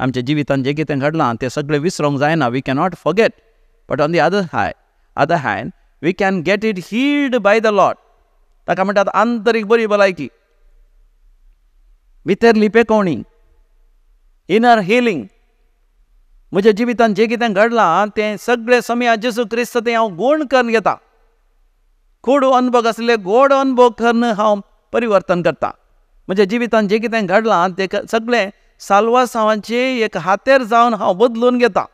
आमच्या जिवितान जें कितें घडलां तें सगळें विसरोंक जायना. We cannot forget, but on the other hand we can get it healed by the Lord. ताका म्हणटात आंतरीक बरी भलायकी, भितरली पेकोवणी, इनर हिलींग. म्हज्या जिवितान जें कितें घडलां तें सगळें समया जेजू क्रिस्त तें हांव गूण करून घेता. कोडू अनुभव आसले गोड अनुभव करून हांव परिवर्तन करता. म्हज्या जिवितान जें कितें घडलां तें सगळें साल्वासांवाचें एक हातेर जावन हांव बदलून घेता.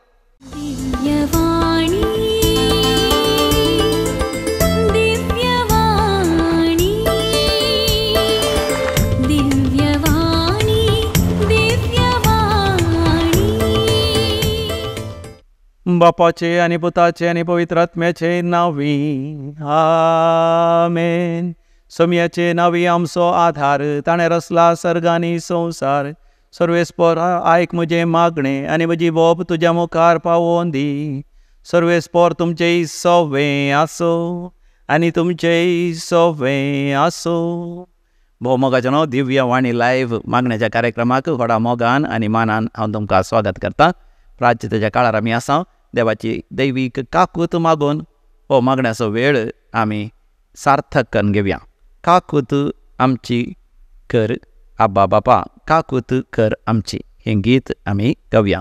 बापाचे आनी पुताचे आनी पवित्र आत्म्याचे नांवी आमेन. सोम्याचे नांवी आमचो आधार, ताणें रचला सर्ग आनी संवसार. सर्वेस्पर आयक म्हजें मागणें आनी म्हजी बोब तुज्या मुखार पावोवन दी. सर्वेस्पर तुमचें सवें आसूं आनी तुमचें सवें आसूं. भोव मोगाचें न्हू दिव्य वाणी लायव्ह मागण्याच्या कार्यक्रमाक व्हडा मोगान आनी मानान हांव तुमकां स्वागत करतां. प्राचिताच्या काळार आमी आसा. देवाची दैवीक काकूत मागून हो मागण्याचो वेळ आमी सार्थक करून घेवया. काकूत आमची कर आब्बा बापा, काकूत कर आमची, हें गीत आमी गावया.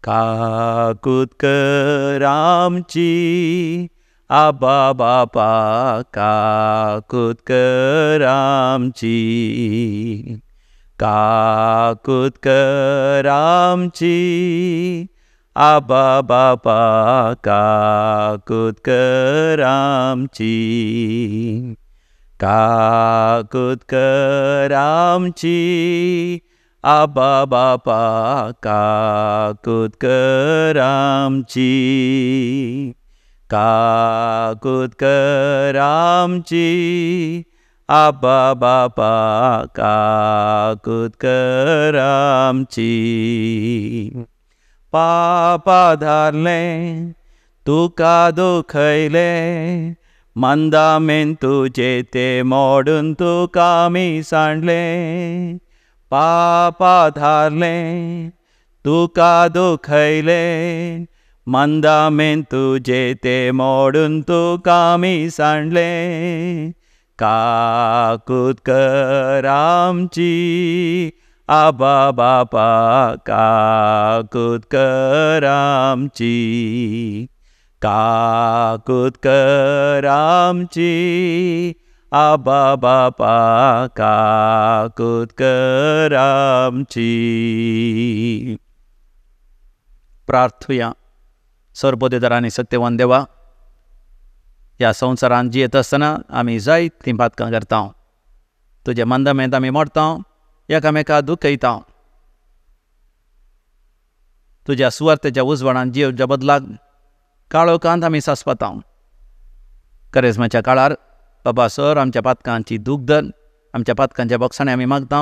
काकूत कर आमची आब्बा बापा, काकूत कर आमची, काकूत कर आमची आबा बापा, काकूत कर आमची, काकूत कर आमची आबा बापा, काकूत कर आमची, काकूत कर आमची आबा बापा, काकूत कर आमची. पापा धारलें तुका दुखयलें, मंदामेन तुजें तें मोडून तुका आमी सांडलें. पापा धारलें तुका दुखयलें, मंदामेन तुजें तें मोडून तुका आमी सांडलें. काकूत कर आमची आबा बापा, काकूत कर आमची, काकूत कर आमची आबा बापा, काकूत कर आमची. प्रार्थुया. सर्वोदेदार आनी सत्यवान देवा, ह्या संवसारांत जियेत आसतना आमी जायतीं पातकां करता. तुज्या मंदामेंत आमी मोडटा, एकामेका दुखयता. तुज्या सुवार्थेच्या उजवाडान जियेवच्या बदलाक काळोखांत आमी सासपता. करेजमाच्या काळार बाबा सर आमच्या पातकांची दूख धर. आमच्या पातकांच्या बक्षाणे आमी मागता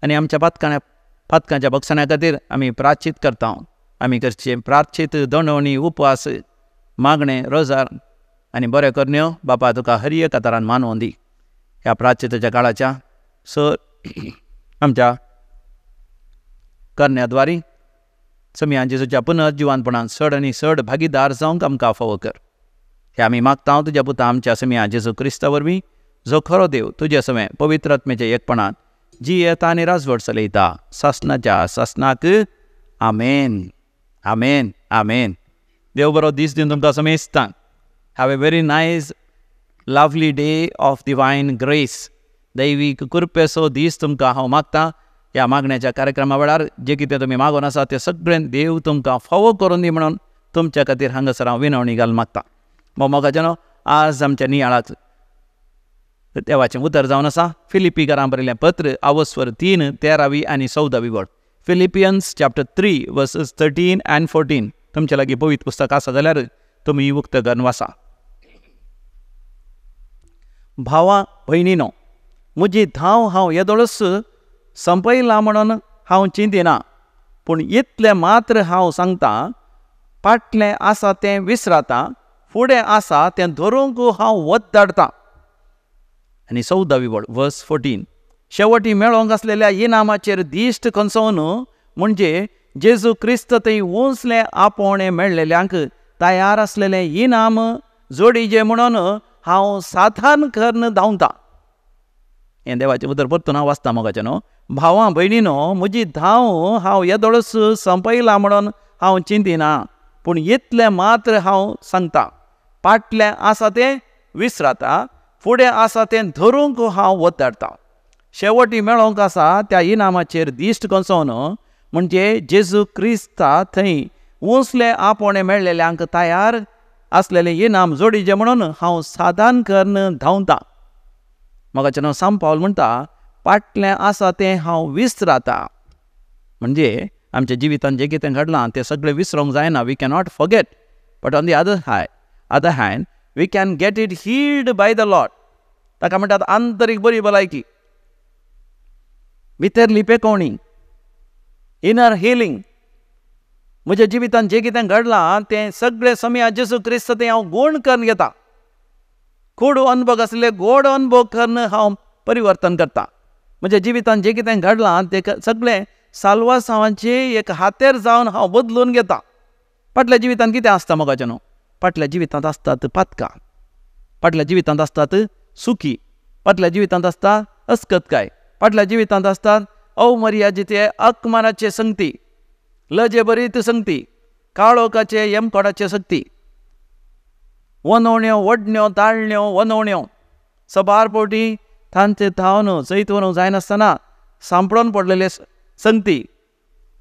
आनी आमच्या पातकांच्या बक्षाण्या खातीर आमी प्राचित करता. आमी करचे प्राचित दंडवणी, उपवास, मागणें, रोजार आनी बऱ्यो करण्यो बापा तुका हर एका तरान मानवोन दी. ह्या प्राचिताच्या काळाच्या सर आमच्या करण्याद्वारी समिया जेजूच्या पुनर्जिवानपणान चड आनी चड भागीदार जावंक आमकां फावो कर. हे आमी मागता तुज्या पुता आमच्या समिया जेजू क्रिस्ता वरवीं, जो खरो देव तुज्या सवें पवित्र आत्म्याच्या एकपणान जियेता आनी राजवट चलयता सासनाच्या सासनाक. आमेन, आमेन, आमेन. देव बरो दीस दिवन तुमकां समेस्तांक. Have a very nice lovely day of divine grace. दैवीक कृपेचो दीस तुमकां हांव मागतां. ह्या मागण्याच्या कार्यक्रमा वेळार जें कितें तुमी मागून आसा तें सगळें देव तुमकां फावो करून दी म्हणून तुमच्या खातीर हांगासर हांव विनवणी घालून मागतां. मोगाच्यानो, आज आमच्या नियाळाक देवाचें उतर जावन आसा फिलिपीकारां बरयल्लें पत्र आवस्वर 3 13वी आनी 14वी वळ. Philippians chapter 3 verses 13 and 14. तुमच्या लागीं पवित्र पुस्तक आसा जाल्यार तुमी उक्त करून वाचा. भावा भयणीनो, म्हजी धांव हांव येदोळच संपयला म्हणून हांव चिंतिना, पूण इतलें मात्र हांव सांगता, फाटलें आसा तें विसराता, फुडें आसा तें धरूंक हांव वद्दाडटा. आनी 14वी वळ वर्स 14. शेवटी मेळोंक आसलेल्या इनामाचेर दिश्ट खंचोवन म्हणजे जेजू क्रिस्त थंय उंचलें आपोवणें मेळ्ळेल्यांक तयार आसलेलें इनाम जोडीजे म्हणून हांव साधारण करून धांवता. हें देवाचें उतर परतून हांव वाचता मोगाचें न्हू. भावां भयणीनो, म्हजी धांव हांव येदोळच संपयला म्हणून हांव चिंतिना, पूण इतलें मात्र हांव सांगता, फाटलें आसा तें विसराता, फुडें आसा तें धरूंक हांव वताडटा. शेवटी मेळोंक आसा त्या इनामाचेर दिश्ट कोसोवन म्हणजे जेजू क्रिस्ता थंय उंचलें आपोवणें मेळ्ळेल्यांक तयार आसलेलें इनाम जोडीचें म्हणून हांव साधारण करून धांवता. म्हाका नांव सांव पावल म्हणटा, फाटलें आसा तें हांव विसराता. म्हणजे आमच्या जिवितांत जें कितें घडलां तें सगळें विसरोंक जायना. We cannot forget, but on the other hand we can get it healed by the Lord. ताका म्हणटात आंतरीक बरी भलायकी, भितरली पेकोवणी, इनर हिलींग. म्हज्या जिवितांत जें कितें घडलां तें सगळें समया जेजू क्रिस्त तें हांव गूण करून घेता. कोडू अनुभव आसले गोड अनुभव करून हांव परिवर्तन करता. म्हज्या जिवितांत जें कितें घडलां तें सगळें साल्वासांवाचें एक हातेर जावन हांव बदलून घेता. फाटल्या जिवितांत कितें आसता मोगाचें न्हू? फाटल्या जिवितांत आसतात पातकां, फाटल्या जिवितांत आसतात सुखी, फाटल्या जिवितांत आसता अस्कतकाय, फाटल्या जिवितांत आसतात अवमर्यादिचे अपमानाचे संगती, लजेभरीत संगती, काळोखाचे यमकोडाचे शक्ती, वनवण्यो वडण्यो ताळण्यो वनवण्यो सबार पोटी तांचे धांवन जैत व्हरूंक जायनासतना सांपडून पडलेले संगती,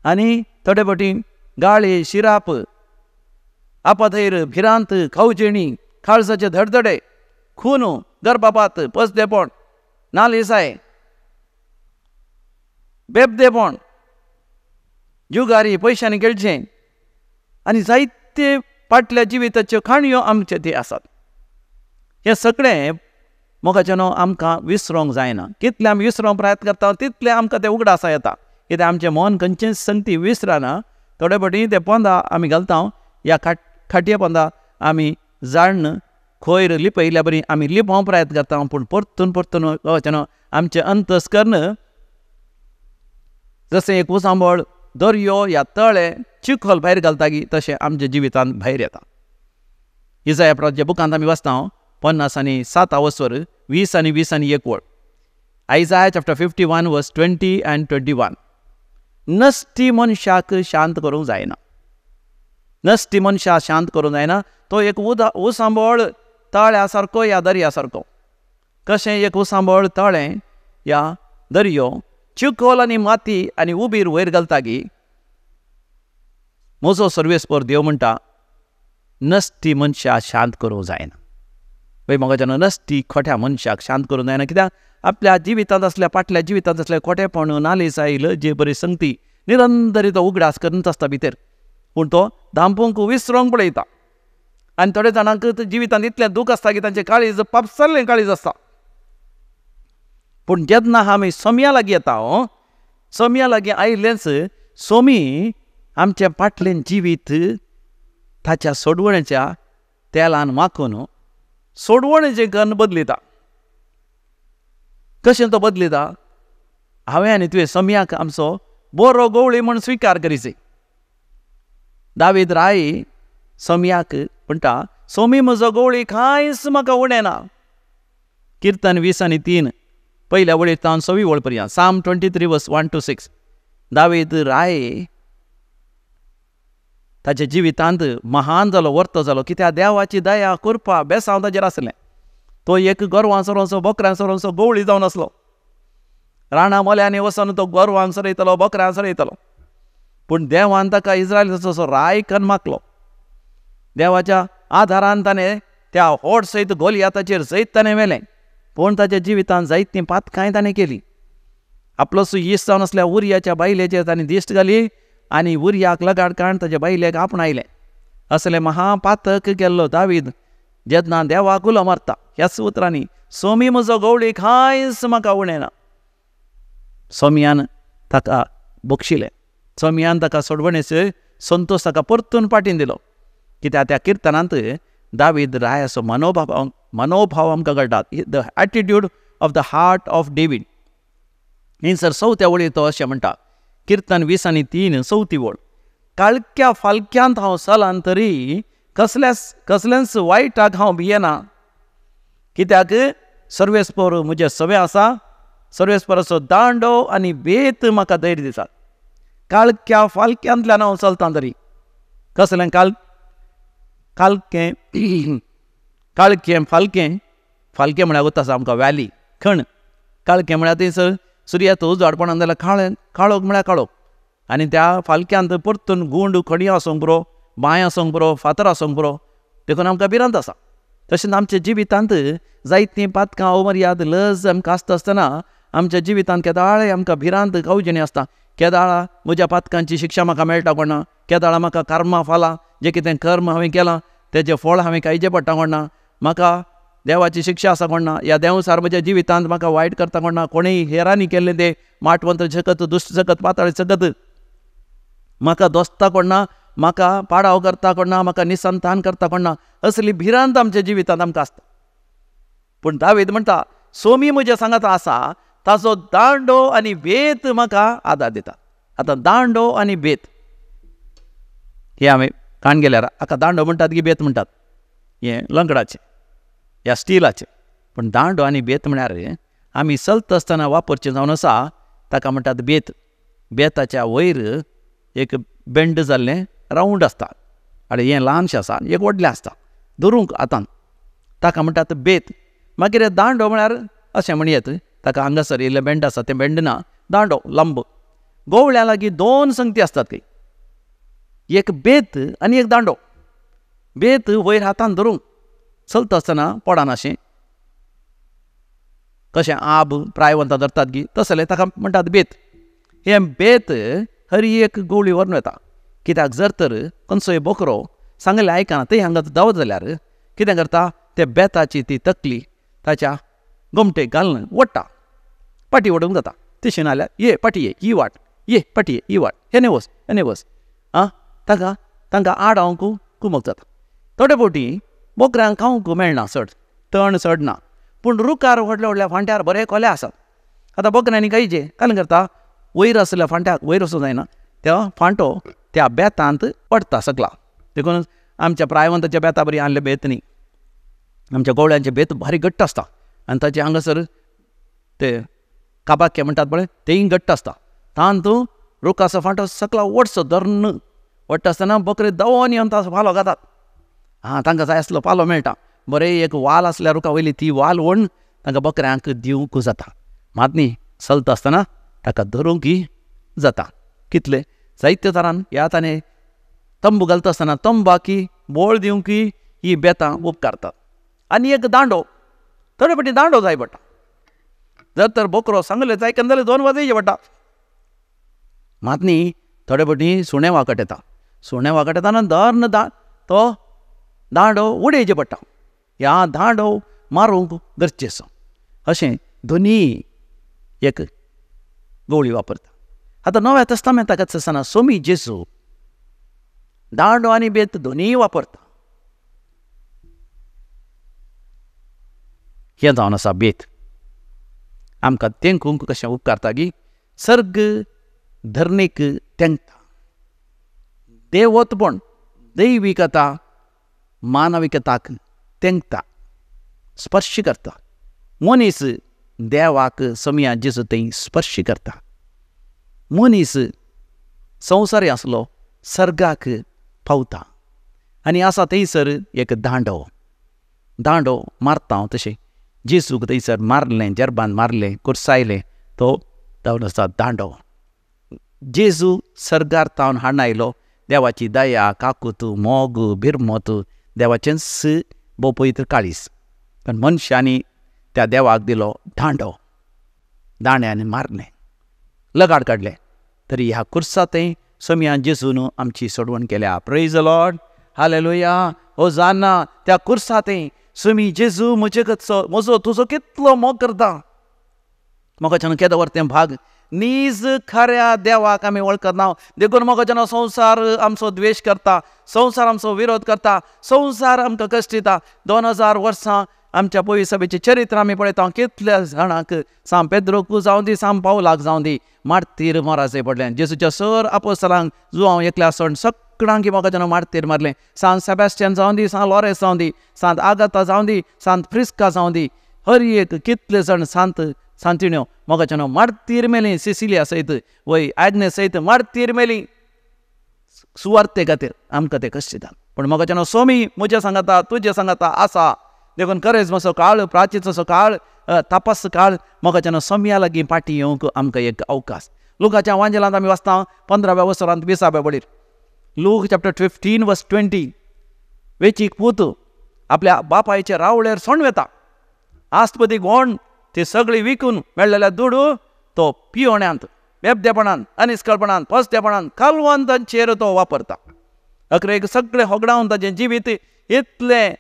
आनी थोडे फावटी गाळी, शिराप, आपथैर, भिरांत, खावजेणी, काळजाचे धडधडे, खून, गर्भपात, पसदेपण, नालिसाय, बेबदेपण, जुगारी, पयशांनी खेळचें आनी जायते फाटल्या जिविताच्यो काणयो आमचे ते आसात. हें सगळें मोगाचें न्हू आमकां विसरोंक जायना. कितलें आमी विसरोंक प्रयत्न करता तितलें आमकां तें उगडासा येता. कित्याक आमचें मन खंयचेंच संगती विसरना. थोडे फावटी ते पोंदा आमी घालता, ह्या खाटये पोंदा आमी जाण खयर लिपयल्या बरी आमी लिपोवंक प्रयत्न करता, पूण परतून परतून मोगाचें न्हू आमचें अंतस्कर्ण जशें एक उसांबळ दर्यो या तळें चिखल भायर घालता की तशें आमच्या जिवितांत भायर येता. इजाया प्रवाच्या बुकांत आमी वाचता 57 वसर 20 आनी 20 आनी 1 वळ. Isaiah chapter 51 verse 20 and 21. नश्टी मनशाक शांत करूंक जायना. नश्टी मनशाक शांत करूंक जायना. तो एक उसांबळ तळ्या सारको या दर्या सारको. कशें एक उसांबळ तळें या दर्यो चिखल आनी माती आनी उबीर वयर घालता की म्हजो सर्वेस्पर देव म्हणटा नश्टी मनशाक शांत करूंक जायना. पळय म्हाका नश्टी खोट्या मनशाक शांत करूंक जायना. कित्याक आपल्या जिवितांत आसल्या फाटल्या जिवितांत आसल्या खोटेपण, नालिसाय, लजे बरी संगती निरंतर तो उगडास करूनच आसता भितर, पूण तो धांपूंक विसरोंक पळयता. आनी थोड्या जाणांक जिवितांत इतलें दूख आसता की तांचें काळीज पापसल्लें काळीज आसता. पूण जेन्ना आमी सोम्या लागीं येता, सोम्या लागीं आयिल्लेंच सोमी आमचें फाटलें जिवीत ताच्या सोडवण्याच्या तेलान माखून सोडवणेचें कन्न बदलिता. कशें तो बदलिता? हांवें आनी तुवें सोम्याक आमचो बरो गवळी म्हूण स्विकार करीचे. दावीद राय सोम्याक म्हणटा, सोमी म्हजो गवळी कांयच म्हाका उणें ना. किर्तन 20 आनी 3 पयल्या वळीर तावन 6वी वळ पर्यंत. Psalm 23 verse 1 to 6. दावीद राय ताच्या जिवितांत महान जालो, वर्तो जालो, कित्याक देवाची दया कृपा बेसांव ताचेर आसलें. तो एक गोरवां सरोवचो बोकऱ्यां सरोवचो गवळी जावन आसलो. राणां मोल्यांनी वचून तो गोरवांक सरयतलो, बोकऱ्यांक सरयतलो, पूण देवान ताका इस्रायलाचो राय कन्न मागलो. देवाच्या आधारान ताणें त्या होड सयत गोलियाताचेर जैत ताणें व्हेलें. पूण ताच्या जिवितांत जायतीं पातकांय ताणें केलीं. आपलोसो इश्ट जावन आसल्या उरियाच्या बायलेचेर ताणें दिश्ट घाली आनी उरियाक लगाड काडून ताच्या बायलेक आपणायलें. असलें महापातक केल्लो दावीद जेन्ना देवाक उलो मारता ह्याच उतरांनी, सोमी म्हजो गवळी कांयच म्हाका उणें ना. सोम्यान ताका बक्षिलें. सोम्यान ताका सोडवणेचो संतोश ताका परतून पाटीन दिलो. कित्याक त्या किर्तनांत दावीद रायाचो मनोभाव आमकां कळटा. The attitude of the heart of David. ही सर 4थ्या वळीर तो अशें म्हणटा, किर्तन 20:3 चवथी वळ. काळक्या फालक्यांत हांव चलान तरी कसल्याच वायटाक हांव भियेना, कित्याक सर्वेस्पर म्हजें सवें आसा, सर्वेस्पराचो दांडो आनी बेत म्हाका धैर्य दिता. काळक्या फालक्यांतल्यान हांव चलतां तरी कसलें काळकें काळकें फालकें, फालकें म्हळ्यार वता आसा आमकां व्हॅली खण, काळकें म्हळ्यार थंयसर सुर्याचो उजवाड पडना जाल्यार काळें, काळोख म्हळ्यार काळोख. आनी त्या फालक्यांत परतून गुंड खणी आसूंक पुरो, बांय आसूंक पुरो, फातर आसूंक पुरो, देखून आमकां भिरांत आसा. तशेंच आमच्या जिवितांत जायतीं पातकां अमर्याद लज आमकां आसता आसतना आमच्या जिवितांत केदाळे आमकां भिरांत कावजेणी आसता. केदाळा म्हज्या पातकांची शिक्षा म्हाका मेळटा कोणा, केदाळा म्हाका कर्मा फालां जें कितें कर्म हांवें केलां तेजें फळ हांवें खायचें पडटा कोणा, म्हाका देवाची शिक्षा आसा कोणा, ह्या देंवसार म्हज्या जिवितांत म्हाका वायट करता कोणा, कोणेय हेरांनी केल्लें तें माटवंत शकत, दुश्ट शकत, पाताळ शकत म्हाका दोस्ता कोणा, म्हाका पाडाव करता कोणा, म्हाका निसंतान करता कोणा, असली भिरांत आमच्या जिवितांत आमकां आसता. पूण दावीद म्हणटा सोमी म्हज्या सांगात आसा, ताचो दांडो आनी बेत म्हाका आदार दिता. आतां दांडो आनी बेत हे हांवें काण गेल्यार हाका दांडो म्हणटात की बेत म्हणटात, हें लंकडाचें ह्या स्टिलाचें. पूण दांडो आनी बेत म्हळ्यार आमी चलता आसतना वापरचें जावन आसा ताका म्हणटात बेत. बेताच्या वयर एक बेंड जाल्लें रावंड आसता आनी हें ल्हानशें आसा एक व्हडलें आसता धरूंक हातान, ताका म्हणटात बेत. मागीर दांडो म्हळ्यार अशें म्हणयेत ताका हांगासर इल्लें बेंड आसा तें बेंड ना, दांडो लांब. गोवळ्या लागीं दोन संगती आसतात ती, एक बेत आनी एक दांडो. बेत वयर हातान धरूंक चलता आसतना पडनाशें कशें आब प्रायवंतां धरतात गी तसलें ताका म्हणटात बेत. हें बेत हर एक गोवळी व्हरून वता, कित्याक जर तर खंयचोय बोकरो सांगलें आयकना थंय हांगा धांवत जाल्यार कितें करता ते बेताची ती तकली ताच्या गोमटेक घालून ओडटा, पाटी ओडूंक जाता. तशें नाल्यार ये पाटी ये ही वाट, ये पाटी ये ही वाट, हेणे वच हेणे वच, आं ताका तांकां आडावंक कुमक जाता. थोडे फावटी बोकऱ्यांक खावंक मेळना चड, तण चड ना, पूण रुखार व्हडल्या व्हडल्या फांट्यार बरे कोले आसात. आतां बोकऱ्यांनी खायचे कालें करता वयर आसल्या फांट्याक वयर वचूंक जायना, त्या फांटो त्या बेतांत पडटा सगळा. देखून आमच्या प्रायवंताच्या बेता बरी आणले बेत न्ही, आमच्या गोवळ्यांचे बेत भारी घट्ट आसता आनी ताचे हांगासर ते काबाके म्हणटात पळय तेय घट्ट आसता. तातूंत रुखाचो फांटो सगळो ओडचो धरून ओडटा आसतना बकरे दवोन येवन ताचो पालो घातात. आं तांकां जाय आसलो पालो मेळटा. बरें एक वाल आसल्यार रुखा वयली ती वाल ओडून तांकां बकऱ्यांक दिवंक जाता. मात न्ही चलता आसतना ताका धरूंकय जाता. कितले जायते तरान ह्या ताणें तंबू घालता आसतना तंबाकी बोळ दिवंकय ही बेतां उपकारतात. आनी एक दांडो, थोडे फावटी दांडो जाय पडटा. जर तर बोकरो सांगले जाय केन्ना जाल्यार दोन वाजयचे पडटा. मात न्ही थोडे फावटी सुणें वाकट येता, सुणें वाकट येताना धर्न तो दांडो उडयचे पडटा. ह्या दांडो मारूंक गरजेचो. अशें दोनी एक गोवळी वापरता. आतां नव्या तस्तामेंताक आसतना सोमी जेजू दांडो आनी बेत दोनीय वापरता. हें जावन आसा बेत. आमकां तेंकूंक कशें उपकारता की सर्ग धरणीक तेंकता. देवत्वपण दैविकता मानविकताक तेंकता, स्पर्श करता. मनीस देवाक सोमया जेजू थंय स्पर्श करता. मनीस संवसारी आसलो सर्गाक पावता आनी आसा थंयसर एक दांडो, दांडो मारता हांव तशें जेजूक थंयसर मारलें, जर्बान मारलें, कुर्सायलें, तो जावन आसा दांडो. जेजू सर्गार तावन हाडून आयलो देवाची दया, काकूत, मोग, भिरमत, देवाचेंच भोव पवित्र काळीज. पण मनशांनी त्या देवाक दिलो दांडो, दांड्यांनी मारलें, लगाड काडलें, तरी ह्या कुर्सा थंय सोमया जेजून आमची सोडवण केल्या. प्रेज the Lord, hallelujah, hosanna. त्या कुर्सा थंय सोमी जेजू म्हजे कचो म्हजो तुजो कितलो मोग करता. मोगाच्यान केदो व्हर तें भाग नीज खऱ्या देवाक आमी वळखना. देखून मोगाच्यान संवसार आमचो द्वेश करता, संवसार आमचो विरोध करता, संवसार आमकां कश्ट दिता. 2000 वर्सां आमच्या पयली सभेचें चरित्र आमी पळयता, कितल्या जाणांक सांत पेद्रोक जावं दी, सांत पावलाक जावं दी, मार्तीर मराचें पडलें. जेजूच्या सर आपोस्तलांक जुआंव एकल्या सण सगळ्यांक मोगाच्यान मार्तीर मारलें. सांत सेबेस्टियन जावं दी, सांत लॉरेन्स जावं दी, सांत आगाता जावं दी, सांत फ्रिस्का जावं दी, हर एक कितले जाण सांत सांतिण्यो मोगाच्यान मार्तीर मेली. सिसिलिया सयत वय आग्ने सयत मार्तीर मेली सुवार्ते खातीर. आमकां ते कश्ट दिता, पूण मोगाच्यान सोमी म्हज्या सांगाता तुज्या सांगाता आसा. देखून करेज्माचो काळ, प्राचीचो काळ, तपास काळ मोगाच्यान सोम्या लागीं फाटीं येवंक आमकां एक अवकाश. लुकाच्या वांजेलांत आमी वाचता 15व्या वसरांत 20व्या वडीर, लूक चॅप्टर 15 वर्स 20, वेचीक पूत आपल्या बापायच्या रावळेर सोंड वेता. आस्पती गोंड ती सगळी विकून मेळ्ळेल्या दुडू तो पियोण्यांत, बेबदेपणान, अनिस्कळपणान, पसदेपणान, कालवंतांचेर तो वापरता. अकरेक सगळें होगडावन ताचें जिवीत इतलें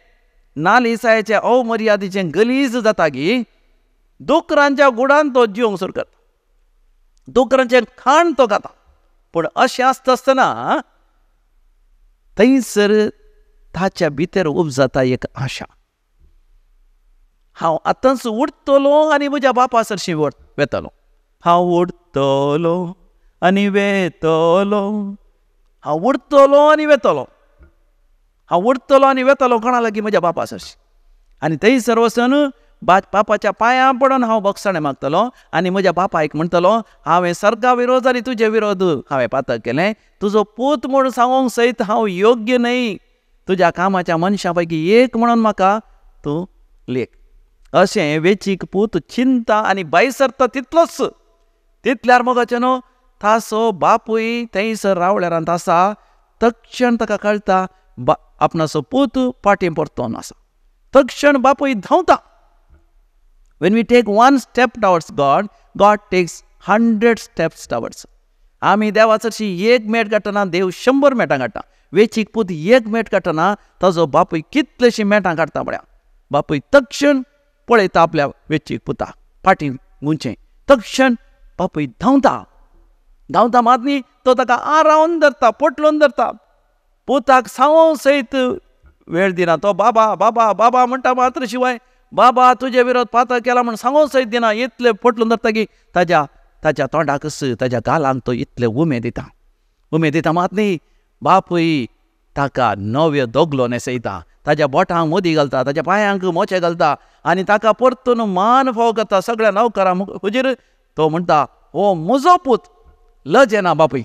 नालिसायेचें अवमर्यादेचें गलीज जाता की दुकरांच्या गुडान तो जिवंक सुरू करता, दुकरांचें खाण तो खाता. पूण अशें आसता आसतना थंयसर ताच्या भितर उपजाता एक आशा, हांव आतांच उडटलो आनी म्हज्या बापा सरशीं वेतलो, हांव उडटलो आनी वेतलो, हांव उडटलो आनी वेतलो, हांव उडटलो आनी वेतलो कोणा लागीं? म्हज्या बापा सरशीं. आनी थंयसर वचून बापाच्या पांयां पडून हांव बक्षाणें मागतलो आनी म्हज्या बापायक म्हणटलो, हांवें सर्गा विरोध आनी तुजे विरोध हांवें पातक केलें, तुजो पूत म्हूण सांगूंक सयत हांव योग्य न्हय, तुज्या कामाच्या मनशां पैकी एक म्हणून म्हाका तूं लेख. अशें वेचीक पूत चिंता आनी भायर सरता तितलोच. तितल्यार मोगाचें न्हू ताचो बापूय थंयसर रावळेरांत आसा. तक्षण ताका कळटा आपणाचो पूत फाटीं परतोन आसा. तक्षण बापूय धांवता. When we take one step towards God, God takes 100 steps towards. आमी देवाचशी एक मेट काडटना देव 100 मेटां काडटा. वेचीक पूत एक मेट काडटना ताजो बापूय कितलेशीं मेटां काडटा म्हळ्यार बापूय तक्षण पळयता आपल्या वेचीक पुता फाटीं गुंचें. तक्षण बापूय धांवता, धांवता मात न्ही तो ताका आरावन धरता, पोटलोवन धरता. पुताक सांगोंक सयत वेळ दिना. तो बाबा बाबा बाबा म्हणटा मात्र शिवाय बाबा तुजे विरोध पातक केला म्हूण सांगोंक सयत दिना. इतले पोटलून धरता की ताज्या ताज्या तोंडाकच ताज्या गालांक तो इतले उमे दिता. उमे दिता मात न्ही बापूय ताका नव्यो दोगलो न्हेसयता, ताज्या बोटांक मोदी घालता, ताज्या पांयांक मोचे घालता आनी ताका परतून मान फावो करता सगळ्या नवकरां हुजीर. तो म्हणटा, हो म्हजो पूत, लज येना बापूय.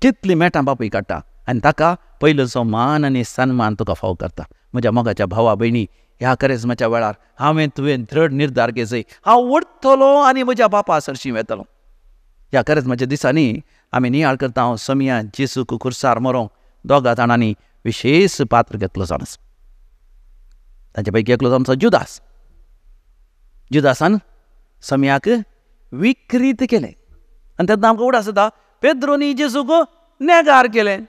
कितली मेटां बापूय काडटा आनी ताका पयलोचो मान आनी सन्मान तुका फावो करता. म्हज्या मोगाच्या भावा भयणी, ह्या करेज्माच्या वेळार हांवें तुवें दृढ निर्धार घेवचो, हांव उडटलो आनी म्हज्या बापा सरशीं वेतलो. ह्या करेज्माच्या दिसांनी आमी नियाळ करता हांव समिया जेजूक खुर्सार मरोंक दोगा जाणांनी विशेश पात्र घेतलो जावन आसा. तांचे पैकी एकलो आमचो जुदास. जुदासान समियाक विक्रीत केलें आनी तेन्ना आमकां उडास जाता पेद्रोनी जेजूक नेगार केलें.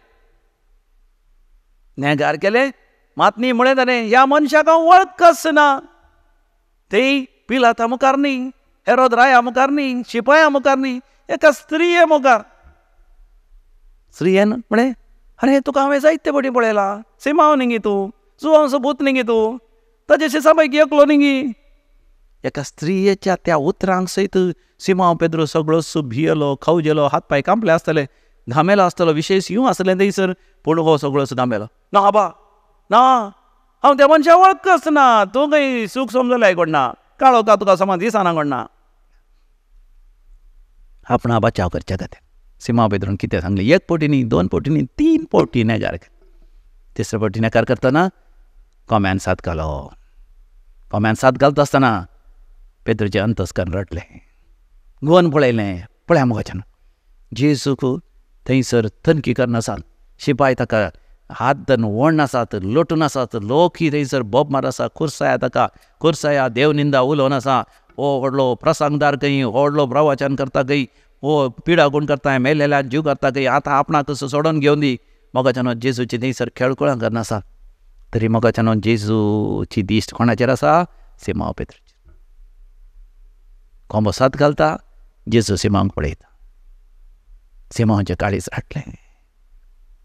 नेगार केलें मात न्ही म्हळें ताणें, ह्या मनशाक हांव वळखच ना. थंय पिलाता मुखार न्ही, हेरोद राया मुखार न्ही, शिपाया मुखार न्ही, एका स्त्रिये मुखार. स्त्रियेन म्हळें, अरे तुका हांवें जायते फावटी पळयलां, सिमांव न्ही तूं, जुवांचो भूत न्ही तूं, ताजे शिसापैकी एकलो न्ही. एका स्त्रियेच्या त्या उतरांक सयत सिमांव पेद्रो सगळोच भियेलो, खवजेलो, हात पांय कांपले आसतले, घामेलो आसतलो, विशेश येवं आसलें थंयसर, पूण हो सगळोच घामेलो. ना आबा ना, हांव त्या मनशाक वळखच ना, तूं खंय सूख समजल्याय कोण ना, काळो का तुका समाज दिसना कोण ना. आपणा बचाव करच्या खातीर सिमांव पेद्रोन कितें सांगलें, एक फावटी न्ही, दोन फावटी न्ही, 3 फावटी नेगार. तिसरे फावटी नेगार करतना कोम्यान साद घालो. कोम्यान साद घालता आसतना पेद्रोचें अंतस्करण रडलें, गोवन पळयलें, पळया मोगाच्यान जेजूक थंयसर तनकी करनासात, शिपाय ताका हात धरून ओडन आसात, लोटून आसात, लोकय थंयसर बोब मार आसा, खुर्साया ताका, खुर्साया देवनिंदा उलोवन आसा. हो व्हडलो प्रसंगदार खंय, हो व्हडलो प्रवचन करता खंय, हो पिडा कोण करता, मेलेल्यान जीव करता खंय, आतां आपणाक सोडून घेवन दी. मोगाच्यान जेजूची थंयसर खेळकुळां करनासा, तरी मोगाच्यान जेजूची दिश्ट कोणाचेर आसा? सिमांव पेद्रोचेर. कोंबो साद घालता, जेजू सिमांवक पळयता. सिमांवचें काळीज रडलें.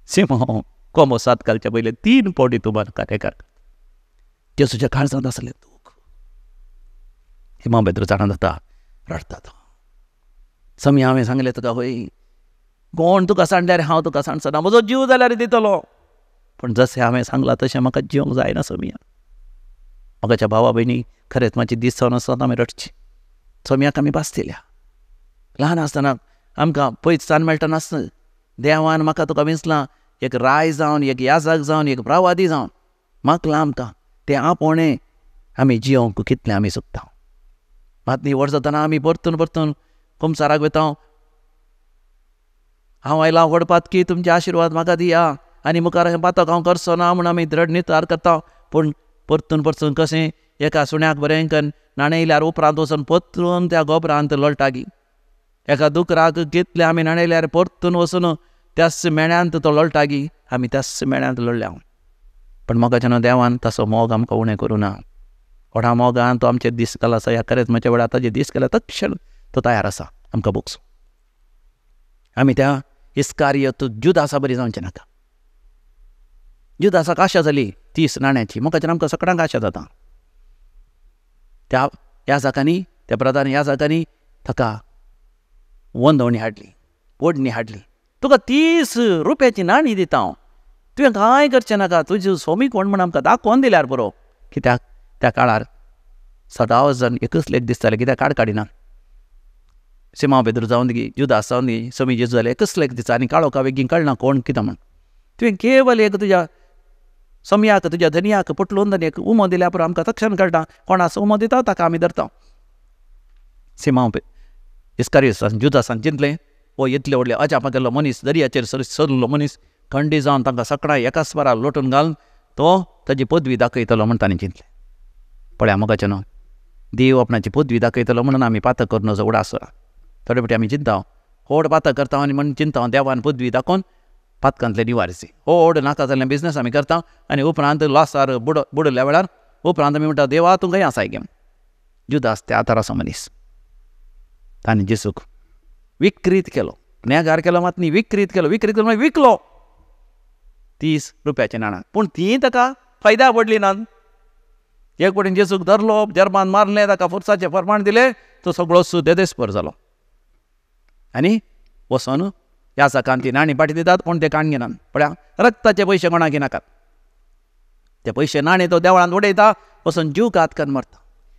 सिमांव कोंबो साद घालच्या पयलीं 3 फावटी तूं म्हाका नेगार. जेजूच्या काळजांत आसलें दूख सिमांव पेद्रू जाणा जाता, रडटा तो. समी हांवें सांगलें तुका हय, कोण तुका सांडल्यार हांव तुका सांडचो ना, म्हजो जीव जाल्यार दितलो, पूण जशें हांवें सांगलां तशें म्हाका जिवंक जायना समिया. म्हाकाच्या भावा भयणी खरेंच म्हाजी दीस जावन आसतना आमी रडची. सोम्याक आमी भास दिल्या. ल्हान आसतना आमकां पयसान मेळटा नासता, देवान म्हाका तुका विंचलां एक राय जावन, एक याजक जावन, एक प्रवादी जावन मागलां आमकां, तें आपोवणें आमी जियोंक कितलें आमी चुकता. मात न्ही व्हड जातना आमी परतून परतून कुमसाराक वता, हांव आयलां व्हड पातकी, तुमचे आशिर्वाद म्हाका दिया आनी मुखार हें पातक हांव करचो ना म्हूण आमी दृढ निर्धार करता. पूण परतून परतून कशें एका सुण्याक बरें कन्न न्हाणयल्यार उपरांत वचून परतून त्या गोबरांत लोळटागी, एका दुकराक कितलें आमी न्हाणयल्यार परतून वचून त्याच मेळ्यांत तो लोळटागी, आमी त्याच मेळ्यांत लोळ्ळ्या. पूण मोगाच्या देवान तसो मोग आमकां उणें करूं ना. व्हडा मोगान तो आमचेर दीस घाल आसा. ह्या खरेंच म्हज्या वेळार ताजे दीस घाल्यार तक्षण तो तयार आसा आमकां भोगसो. आमी त्या इस्कारियत जुदासा बरी जावचें नाका. जुदासाक आशा जाली 30 नाण्याची, मोगाच्यान आमकां सगळ्यांक आशा जाता. त्या याजकांनी, त्या प्रधान याजकांनी ताका वंदवणी हाडली, ओडणी हाडली. तुका 30 रुपयाची नाणी दिता हांव, तुवें कांय करचें नाका, तुजो सोमी कोण म्हण आमकां दाखोवन दिल्यार पुरो. कित्याक त्या काळार सदांच जण एकच लेख दिसताले, कित्याक काड काडिना. सिमांव पेद्रू जावन दी, जुदास जावन दी, सोमी जेजू जाले, एकच लेख दिसता आनी काळो का बेगीन कळना कोण कितें म्हण. तुवें केवल एक तुज्या सोमयाक, तुज्या धनयाक पोटलोन एक उमो दिल्यार पुरो, आमकां तक्षण कळटा कोणाचो उमो दिता ताका आमी धरता. सिमांव इस्कारियोसान जुदासान चिंतलें, हो इतले व्हडले अजापां केल्लो मनीस, दर्याचेर सरलो मनीस, खंडी जावन तांकां सकाळीं एकाच बारा लोटून घालून तो ताजी पदवी दाखयतलो म्हण ताणें चिंतलें. पळया मोगाचें न्हू, देव आपणाची पदवी दाखयतलो म्हणून आमी पातक करून वचो उडास ना. थोडे फावटी आमी चिंता व्हड पातक करता आनी म्हण चिंता देवान पदवी दाखोवन पातकांतले निवारचे. व्हड नाका जाल्लें बिजनस आमी करता आनी उपरांत लॉसार बुडल्या वेळार उपरांत आमी म्हणटा देवा तूं खंय आसाय गे. जुदास त्या आताराचो मनीस, ताणें जेजूक विक्रीत केलो, नेगार केलो मात न्ही, विक्रीत केलो. विक्रीत केलो मागीर विकलो 30 रुपयाचे नाणां, पूण ती ताका फायद्या पडली ना. एक वटेन जेजूक धरलो, जर्मान मारलें, ताका फोर्साचें फरमाण दिलें, तो सगळो देदेस्पर जालो आनी वचोन ह्या सकान ती नाणी पाटी दितात, पूण ते काण घेनात. पळया रक्ताचे पयशे कोणाक घेनाकात, ते पयशे नाणे तो देवळांत उडयता, वचून जीव घात करून मरता.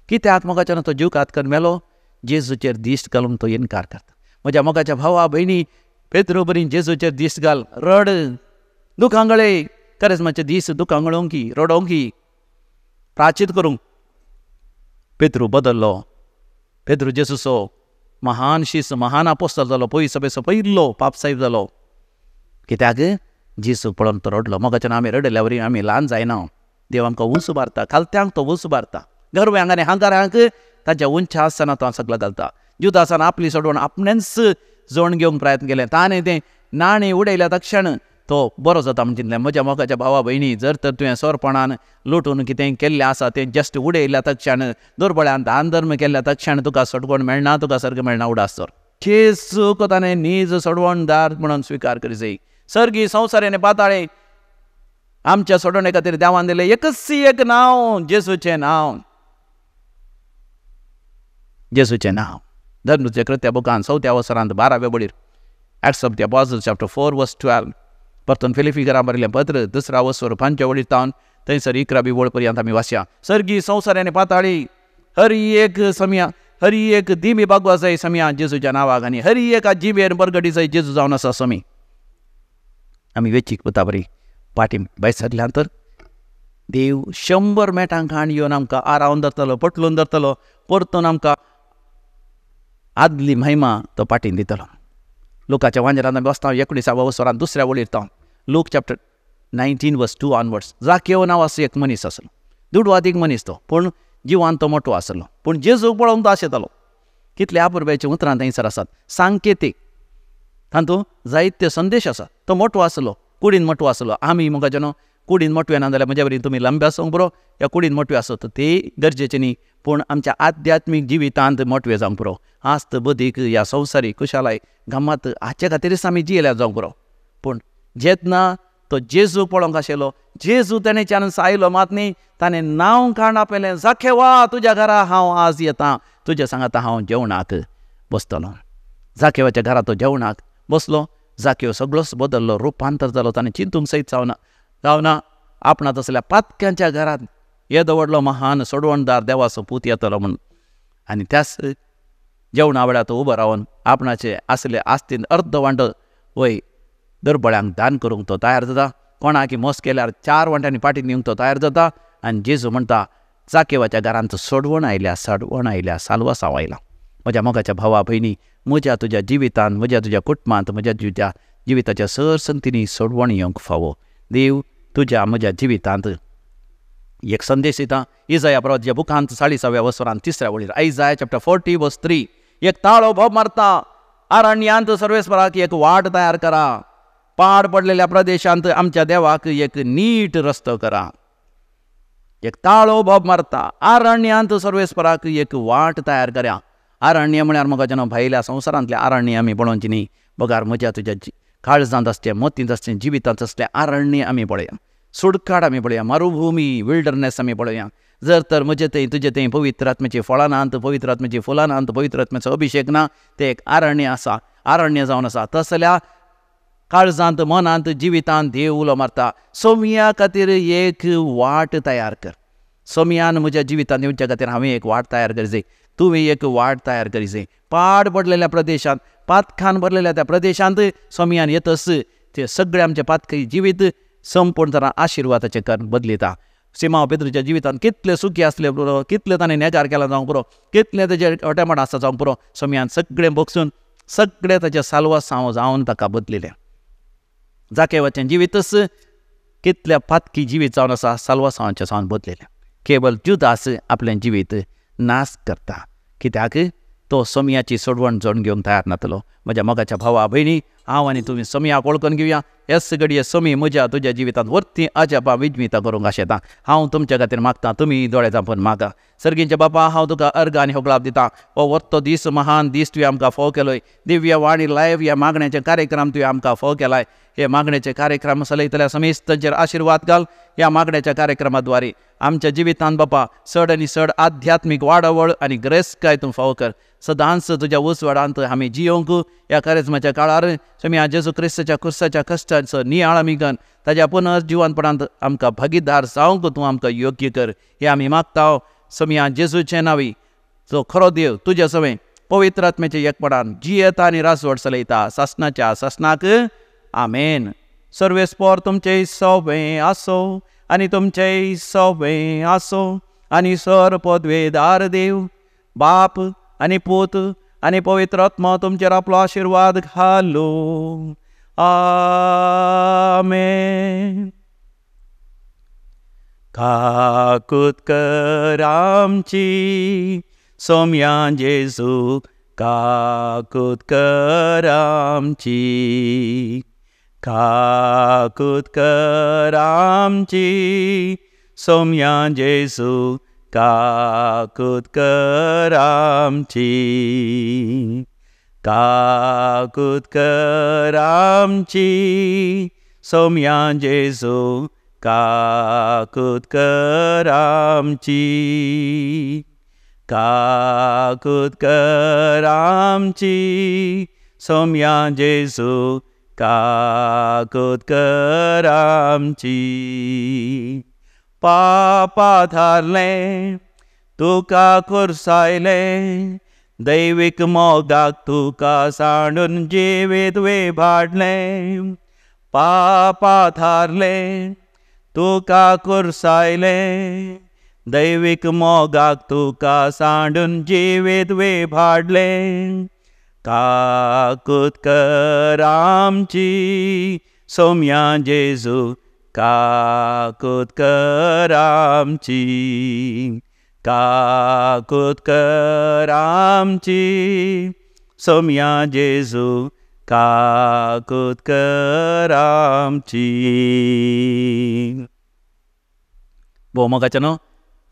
कित्याक मोगाच्यान तो जीव घात करून मेलो? जेजूचेर दिश्ट घालून तो इनकार करता. म्हज्या मोगाच्या भावा भयणी, पेद्रू बरी जेजूचेर दिश्ट घाल, रड, दुखां गळे, खरेंच म्हजे दीस दुखां गळोवंकी, रडोवंकी, प्राचीत करूंक. पेद्रू बदल्लो. पेद्रू जेजूचो महान शीस, महान आपोस्तल जालो, पयसो पयसो पयलो पापसाहेब जालो. कित्याक जेजू पळोवन तो रडलो. मोगाच्यान आमी रडल्या वरी आमी ल्हान जायना. देव आमकां उंच उबारता, खालत्यांक तो उंच उबारता, गरव्यांक आनी हांगारांक ताच्या उंच आसतना तो सगळो घालता. जुदासान आपली सोडवण आपणेंच जोण घेवंक प्रयत्न केलें, ताणें तें नाणें उडयल्या तक्षण तो बरो जाता म्हण चिंतलें. म्हज्या मोगाच्या भावा भयणी, जर तर तुवें सोरपणान लुटून कितें केल्लें आसा तें जस्ट उडयल्या तक्षण, दुर्बळ्यान दान धर्म केल्ल्या तक्षण तुका सोडवण मेळना, तुका सर्ग मेळना. उडास तर जेजूक ताणें नीज सोडवणदार म्हणून स्विकार करी. सर्गी संवसार आनी पाताळे आमच्या सोडवणे खातीर देवान दिलें एकच एक नांव, जेजूचें नांव, जेजूचें नांव. धर्मचे कृत्या बुकान 4व्या वसरांत 12व्या बडीर, Acts of the Apostles chapter 4 verse 12, परतून फिलिपीकरां बरयलें पत्र 2 वसर 5व्या वळीर तावन थंयसर 11वी वळ पर्यंत आमी वाचया. सर्गी संवसार आनी पाताळी हर एक समया, हर एक दिमी बागवा जाय समया जेजूच्या नांवाक, आनी हर एका जिबेर बरगडी जाय जेजू जावन आसा समी. आमी वेचीक पुता बरी पाटी भायर सरल्यान तर देव 100 मेटांक खाण येवन आमकां आरावन धरतलो, पटलून धरतलो, परतून आमकां आदली महिमा तो पाटीन दितलो. लोकाच्या वांजरांत आमी बसता 19व्या वसरांत 2ऱ्या वळीर तावन, लूक चॅप्टर 19 वर्स 2 ऑनवर्ड्स. जाकेव नांव एक मनीस आसलो, दुडवादीक मनीस तो, पूण जिवान तो मोटो आसलो, पूण जेजूक पळोवन तो आशेतालो. कितले आपुरबायचे उतरां थंयसर आसात, सांकेतीक, तातूंत जायते संदेश आसा. तो मोटो आसलो, कुडीन मोटो आसलो. आमी मोगाच्या न्हू कुडीन मोटवे ना जाल्यार म्हज्या बरी तुमी लांबे आसूंक पुरो या कुडीन मोटवे आसत ते गरजेचे न्ही, पूण आमच्या आध्यात्मीक जिवितांत मोटवे जावंक पुरो. आस्त बदीक या संवसारीक खुशालाय गम्मत हाचे खातीरच आमी जियेल्यार जावंक पुरो. पूण जेन्ना तो जेजू पळोवंक आशिल्लो. जेजू तेणेच्यान आयलो मात न्ही, ताणें नांव काण आपयलें, जाकेवा तुज्या घरा हांव आज येता, तुज्या सांगाता हांव जेवणाक बसतलो. जाकेवाच्या घरा तो जेवणाक बसलो. जाकेव सगळोच बदल्लो, रुपांतर जालो. ताणें चिंतूंक सयत जावना आपणा तसल्या पातक्यांच्या घरांत येदो व्हडलो महान सोडवणदार देवाचो पूत येतलो म्हूण. आनी त्याच जेवणा वेळार तो उबो रावन आपणाचे आसले आस्तीन अर्द वांटो वय दुर्बळ्यांक दान करूंक तो तयार जाता. कोणाकी मोस केल्यार 4 वांट्यांनी पाटी दिवंक तो तयार जाता. आनी जेजू म्हणटा, जाकेवाच्या घरांत सोडवण आयल्या, सडवण आयल्या, साल्वासांव आयला. म्हज्या मोगाच्या भावा भयणी, म्हज्या तुज्या जिवितांत, म्हज्या तुज्या कुटुंबांत, म्हज्या तुज्या जिविताच्या सरसंतींनी सोडवण येवंक फावो. देव तुज्या म्हज्या जिवितांत एक संदेश दिता. इजाया प्रवाच्या बुकांत 40व्या वसरांत 3ऱ्या वळीर, आयजाया चॅप्टर 40 वर्स 3, एक ताळो भोव मारता, आरण्यांत सर्वेस्पराक एक वाट तयार करा, पाड पडलेल्या प्रदेशांत आमच्या देवाक एक नीट रस्तो करा. एक ताळो बोब मारता, आरण्यांत सर्वेस्पराक एक वाट तयार करा. आरण्य म्हळ्यार म्हाका भायल्या संवसारांतलें आरण्य आमी पळोवचें न्ही, बगार म्हज्या तुज्या काळजांत आसचें, मतींत आसचें, जिवितांत आसचें आरण्य आमी पळया, सुडकाड आमी पळया, मरुभूमी विल्डरनेस आमी पळया. जर तर म्हजे थंय तुजे थंय पवित्र आत्म्याची फळां नात, पवित्र आत्म्याची फुलां नात, पवित्र आत्म्याचो अभिशेक ना, तें एक आरण्य आसा, आरण्य जावन आसा. तसल्या काळजांत, मनांत, जिवितांत देव उलो मारता, सोमया खातीर एक वाट तयार कर. सोमयान म्हज्या जिवितांत येवच्या खातीर हांवें एक वाट तयार करी जाय, तुवें एक वाट तयार करी जाय. पाड पडलेल्या प्रदेशांत, पातखान भरलेल्या त्या प्रदेशांत सोमयान येतस ते सगळे आमचे पातकी जिवीत संपूर्ण तरान आशिर्वादाचें कर बदलिता. सिमांव पेद्रूच्या जिवितांत कितले सुखी आसले पुरो, कितले ताणें नेजार केला जावंक पुरो, कितले तेजे अटेमण आसा जावंक पुरो, सोमयान सगळें बगसून सगळें ताचें साल्वासांव जावन ताका बदलिलें. जाकेवाचें जिवीतच कितल्या पातकी जिवीत जावन आसा, साल्वासांवाचें जावन बदलिलें. केवल जुदास आपलें जिवीत नाश करता, कित्याक तो सोमयाची सोडवण जोडून घेवंक तयार नातलो. म्हज्या मोगाच्या भावा भयणी, हांव आनी तुमी सोमयाक वळखून घेवया. हेच घडये सोमी म्हज्या तुज्या जिवितांत वरती अजापां विजमितां करूंक आशेता. हांव तुमच्या खातीर मागता, तुमी दोळे धांपून मागा. सर्गींच्या बापा, हांव तुका अर्घ आनी होगळाप दिता. हो वरतो दीस, महान दीस तुवें आमकां फोव केलोय. दिव्य वाणी लायव्ह ह्या मागण्याचे कार्यक्रम तुवें आमकां फोव केलाय. हे मागण्याचे कार्यक्रम चलयतल्या समेस्तांचेर आशिर्वाद घाल. ह्या मागण्याच्या कार्यक्रमा द्वारे आमच्या जिवितांत बापा चड आनी चड आध्यात्मीक वाडावळ आनी ग्रेसकाय तूं फावो कर. सदांच तुज्या उजवाडांत आमी जियोंक. ह्या करेजमाच्या काळार सोमया जेजू क्रिस्ताच्या क्रुसाच्या कश्टांचो नियाळ आमी कन ताज्या पुनर्जिवनपणांत आमकां भागीदार जावंक तूं आमकां योग्य कर, हें आमी मागता सोमया जेजूचे नांवी, जो खरो देव तुज्या सवें पवित्र आत्म्याच्या एकपणान जियेता आनी राजवट चलयता सासणाच्या सासणाक. आमेन. सर्वेस्पर तुमचे सवें आसो आनी तुमचे सवें आसो आनी सर पदवेदार देव बाप आनी पूत आनी पवित्र आत्मा तुमचेर आपलो आशिर्वाद घालो. आमेन. काकूत कर आमची सोमया जेजू, काकूत कर आमची, काकूत कर आमची सोमया जेजू, काकूत कर आमची, काकूत कर आमची सोमया जेजू, काकूत कर आमची, काकूत कर आमची सोमया जेजू, काकूत कर आमची. पापा थारलें तुका खुर्सायलें, दैवीक मोगाक तुका सांडून जिवीत विभाडलें. पापा थारलें तुका खुर्सायलें, दैवीक मोगाक तुका सांडून जिवीत विभाडलें. काकूत कर आमची सोमया जेजू, काकूत कर आमची, काकूत कर आमची सोमया जेजू, काकूत कर आमची. भोव मोगाच्या न्हू,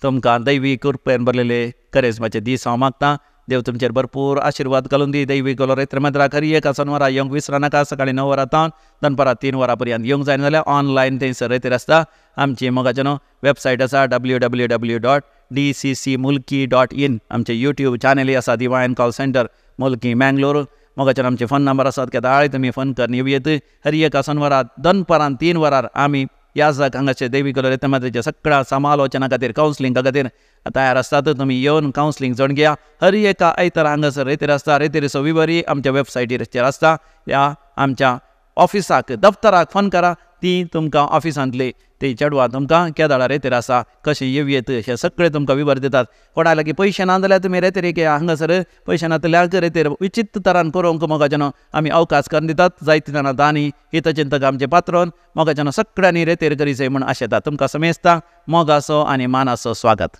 तुमकां दैवी कृपेन भरलेले करेजमाचे दीस हांव मागतां. देव तुमचेर भरपूर आशिर्वाद घालून दी. दैवीक रेत्रमद्राक हर एका सोनवारा येवंक विसरा नाका. सकाळीं 9 वरां तावन दनपारां 3 वरां पर्यंत येवंक जायना जाल्यार ऑनलायन थंयसर रेतीर आसता. आमची मोगाच्यानो वेबसायट आसा www.dccmulki.in. आमचे यूट्यूब चॅनलय आसा divine call centre Mulki Mangalore. मोगाच्यान आमचे फोन नंबर आसात, केदाळय तुमी फोन करून येवं येत. हर एका सोनवारा दनपारां 3 वरार आमी याजक हांगाचे देवी रेतमात्रेच्या सगळ्या समालोचना खातीर कावन्सिलिंगा खातीर तयार आसतात. तुमी येवन कावन्सिलिंग जावन घेया. हर एका आयतारा हांगासर रेतीर आसता. रेतीरचो विवरी आमच्या वेबसायटीचेर आसता. ह्या आमच्या ऑफिसाक दफ्तराक फोन करा, ती तुमकां ऑफिसांतली ती चेडवां तुमकां केदाळा रेतीर आसा कशें येवं येत हे सगळे तुमकां विवर दितात. कोणा लागीं पयशे ना जाल्यार तुमी रेतीर घेया. हांगासर पयशे नातल्याक रेतीर विचित्र तरान करूंक मोगाच्यानो आमी अवकाश करून दितात. जायते जाणां दानी हितचिंतक आमचे पात्रोन मोगाच्यानो सगळ्यांनी रेतीर करीचे म्हूण आशेतात. तुमकां समेस्ता मोगाचो आनी मानाचो स्वागत.